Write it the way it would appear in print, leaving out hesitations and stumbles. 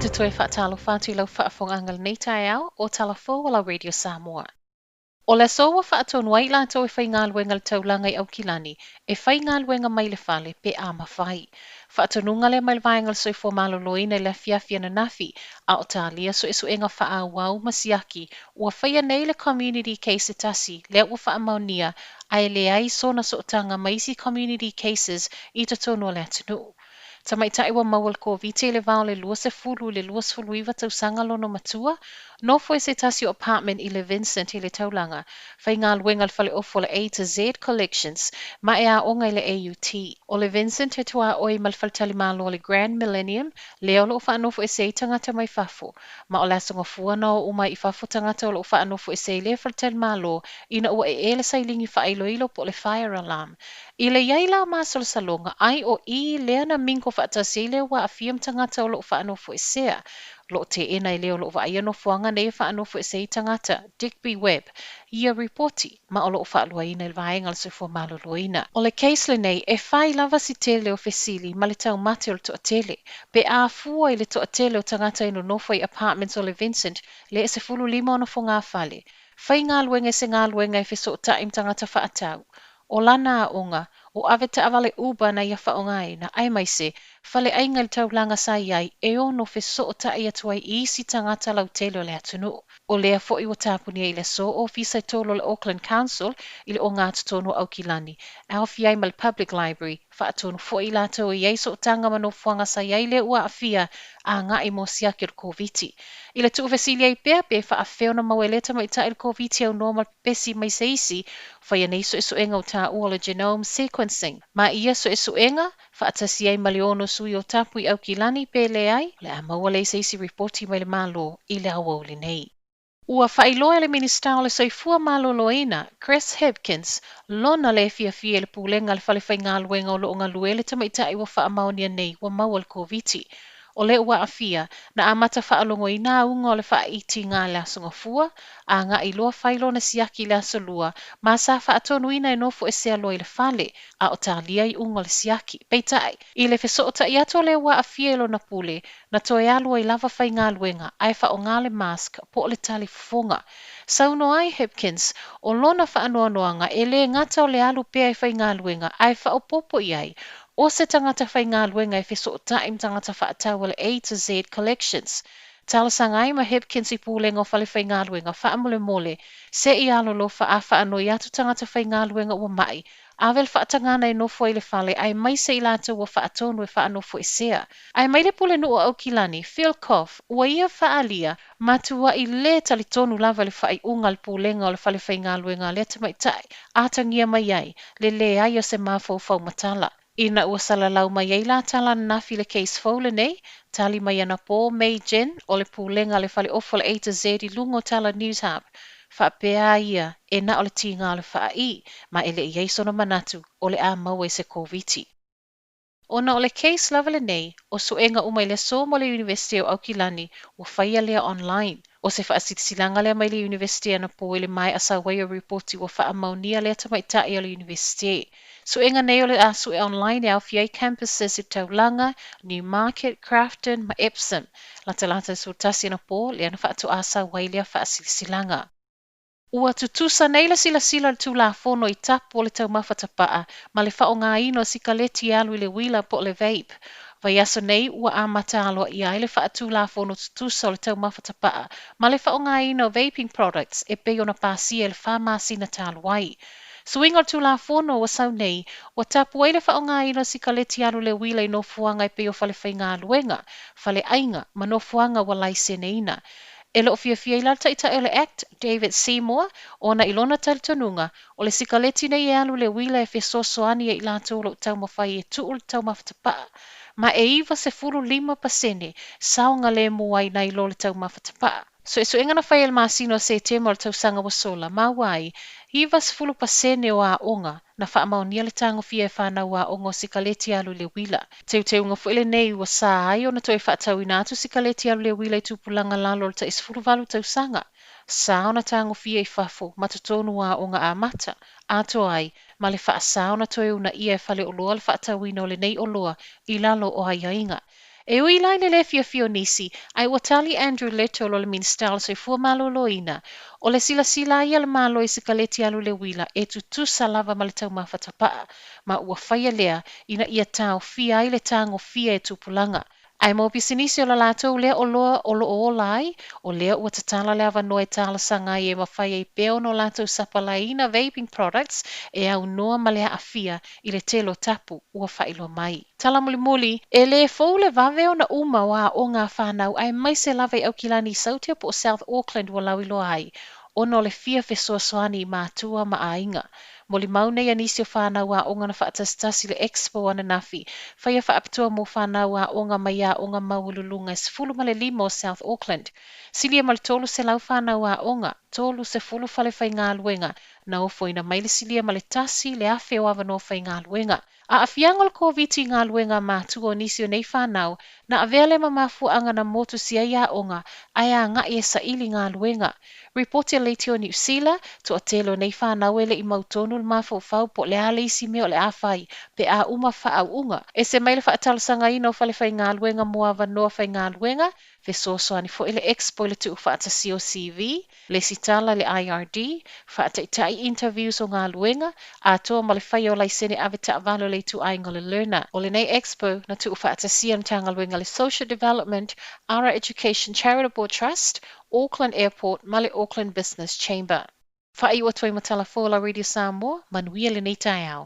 Ou te toe faatalofa atu i lau faafofogaaga i lenei taeao o tala fou a lau Radio Samoa. O le aso ua faatonu ai i latou e faigaluega i le taulaga i Aukilani e faigaluega mai le fale pe a mafai. Faatonuga lea mai le Vaega o le Soifua Maloloina i le afiafi ananafi, a o talia suesuega faaauau ma siaki ua faia nei le community case se tasi lea ua faamaonia ae leai sona sootaga ma isi community cases i totonu o le atunuu. Tamaitai ua maua i le Koviti i le va o le 20 i le 29 tausaga lona matua, nofo i se tasi o apartment i le Vincent i le taulaga, faigaluega i le faleofu o le A to Z Collections ma e aoga i le AUT. O le Vincent e tuaoi ma le faletalimalo o le Grand Millennium, lea o lo o faanofoesea ai tagata mai fafo. Ma o le Aso Gafua na o uma ai i fafo tagata o lo o faanofoesea i lea faletalimalo ina ua ee le sailini faailoilo po o le fire alarm. I le i ai la o masalosaloga, ai o i lea na mingle faatasi ai le ua aafia ma tagata o lo o faanofoesea. O lo o teena e le o lo o vaaia nofoaga nei e faanofoesea ai tagata, Digby Webb, ia ripoti, ma o lo o faaluaina i le Vaega o le Soifua Maloloina. O le case lenei, e fai lava si tele o fesili ma le taumate o le toatele. Pe a fua i le toatele o tagata e nonofo i apartments o le Vincent, lea e 15 ona fogafale, faigaluega i se galuega e fesootai ma tagata faatau, o lana aoga, o avetaavale Uber na ia faaaogaina, aemaise, faleaiga i le taulaga sa i ai e ono fesootai atu ai i isi tagata lautele o le atunuu. O lea foi ua tapunia i le aso ofisa e tolu o le Auckland Council i le ogatotonu o Aukilani, e aofia ai ma le Public Library, faatonu foi i latou e i ai sootaga ma nofoaga sa i ai le ua aafia agai mo siaki o le Koviti. I le tuufesili ai pea pe faafefea ona maua e lea tamaitai le Koviti aunoa ma le pepesi mai se isi, faia nei suesuega ua taua o le genome sequencing. Ma i ia suesuega, faatasi ai ma le 6 sui o tapu i Aukilani pe leai, o le a maua lea i se isi ripoti mai le Malo i le aoauli nei. Ua faailoa e le Minisita o le Soifua Maloloina, Chris Hipkins, lona lē fiafia i le pulega a le fale faigaluega o lo o galue le tamaitai ua faamaonia nei ua maua le Koviti. O lea ua aafia, na amata faalogoina auga o le faaitiga i le Aso Gafua, agai loa fai lona siaki i le Aso Lua, ma sa faatonuina e nofoesea loa i le fale, a o talia iuga o le siaki. Peitai, i le fesootai atu o le ua aafia i lona pule, na toe alu ai lava faigaluega ae faaaoga le mask po o le talifofoga. Saunoa ai Hipkins, o lona faanoanoaga e lē gata o le alu pea e faigaluega ae faaopoopo i ai, o se tagata faigaluega e fesootai ma tagata faatau a le A to Z Collections. Talosaga ai ma Hipkins i pulega o fale faigaluega faamolemole se i alolofa a faanoi atu tagata faigaluega ua mai, ave le faatagana e nofo ai i le fale aemaise i latou ua faatonu e faanofoesea. Ae mai le pulenuu o Aukilani, Phil Koff, ua ia faaalia, matuai lē talitonu lava i le faaiuga a le pulega o le fale faigaluega a lea tamaitai, atagia mai ai le leai o se mafaufau matala. Ina ua salalau mai ai la tala ananafi i le case fou lenei, tali mai anapo Mei Jin o le pulega a le faleofu o le A to Z i luga o Tala News Hub, faapea a ia e na o le tiga o le faaī, ma e le i ai sona manatu o le a maua i se Koviti. Ona o le case lava lenei, o suega uma i le aso mo le Iunivesite o Aukilani, ua faia lea online. O se faasilasilaga lea mai le Iunivesite anapo i le maea sau ai o ripoti ua faamaonia lea tamaitai o le Iunivesite. Suega nei o le a sue online e aofia ai campuses i le taulaga, Newmarket, Grafton ma Epsom. Latalata i le 11 anapo lea na faatoa sau ai lea faasilasilaga. Ua tutusa nei le silasila i le Tulafono i tapu o le taumafa tapaa ma le faaaogaina o sikaleti e alu i le uila po o le vape. Vaiaso nei ua amata aloaia ai le faatulafono tutusa o le taumafa tapaa ma le faaaogaina o vaping products e pei ona pasia i le 4 masina talu ai. Suiga o le Tulafono ua sau nei, ua tapu ai le faaaogaina o sikaleti alu i le uila i nofoaga e pei o falefaigaluega, faleaiga ma nofoaga ua laiseneina. E le o fiafia ai la le taitai o le ACT, David Seymour, ona i lona talitonuga, o le sikaleti nei e alu i le uila e fesoasoani ia i latou o lo o taumafai e tuu le taumafa tapaa, ma e 95% saogalemu ai nai lo le taumafa tapaa. Suesuega na faia i le masina o Setema o le tausaga ua sola, maua ai, 90% o aoga na faamaonia le tagofia e fanau aoga o sikaleti alu i le uila. Teuteuga foi lenei ua sa ai ona toe faatauina atu sikaleti alu i le uila i tupulaga lalo o le tai 18 tausaga. Sa ona tagofia i fafo ma totonu o aoga amata, atoa ai ma le faasa ona toe uunaia e faleoloa le faatauina o lenei oloa i lalo o aiaiga. E ui la i le lē fiafia o nisi, ae ua tali Andrew Little o le Minisita o le Soifua Maloloina, o le silasila ai a le Malo i sikaleti alu i le uila e tutusa lava ma le taumafa tapaa, ma ua faia lea ina ia taofia ai le tagofia e tupulaga. Ae mo pisinisi o la latou lea oloa o lo o ola ai, o lea ua tatala le avanoa e talosaga ai e mafai ai pea ona latou sapalaiina vaping products e aunoa ma le aafia i le tele o tapu ua faailoa mai. Tala mulimuli, e lē fou le vave ona uma o aoga a fanau aemaise lava i Aukilani i Sautia po o South Auckland ua lauiloa ai, ona o le fia fesoasoani i matua ma aiga. Molimau nei a nisi o fanau aoga na faatasitasi i le Expo ananafi, faia faapitoa mo fanau aoga mai aoga maualuluga e 15 o South Auckland. Silia ma le 300 fanau aoga, 30 fale faigaluega, na ofoina mai le silia ma le 1,000 o avanoa faigaluega. Aafiaga o le Koviti i galuega a matua o nisi o nei fanau, na avea lea ma mafuaaga na motusia ai aoga ae agai e saili galuega. Ripoti a Leitio Niu Sila, toatele o nei fanau e le i mautonu le mafaufau po o le a le isi mea o le a fai pe a uma faauuga. Ese mai le faatalosagaina o fale faigaluega mo avanoa faigaluega, fesoasoani foi le Expo i le tuufaatasia o CV, lesitala i le IRD, faataitai interviews o galuega, atoa ma le faia o laisene ave taavale o le ituaiga o le learner. O lenei Expo na tuufaatasia e le Matagaluega o le Social Development, Ara Education Charitable Trust, Auckland Airport ma le Auckland Business Chamber. Faaiu atu ai ma Tala Fou a la Radio Samoa, manuia lenei taeao.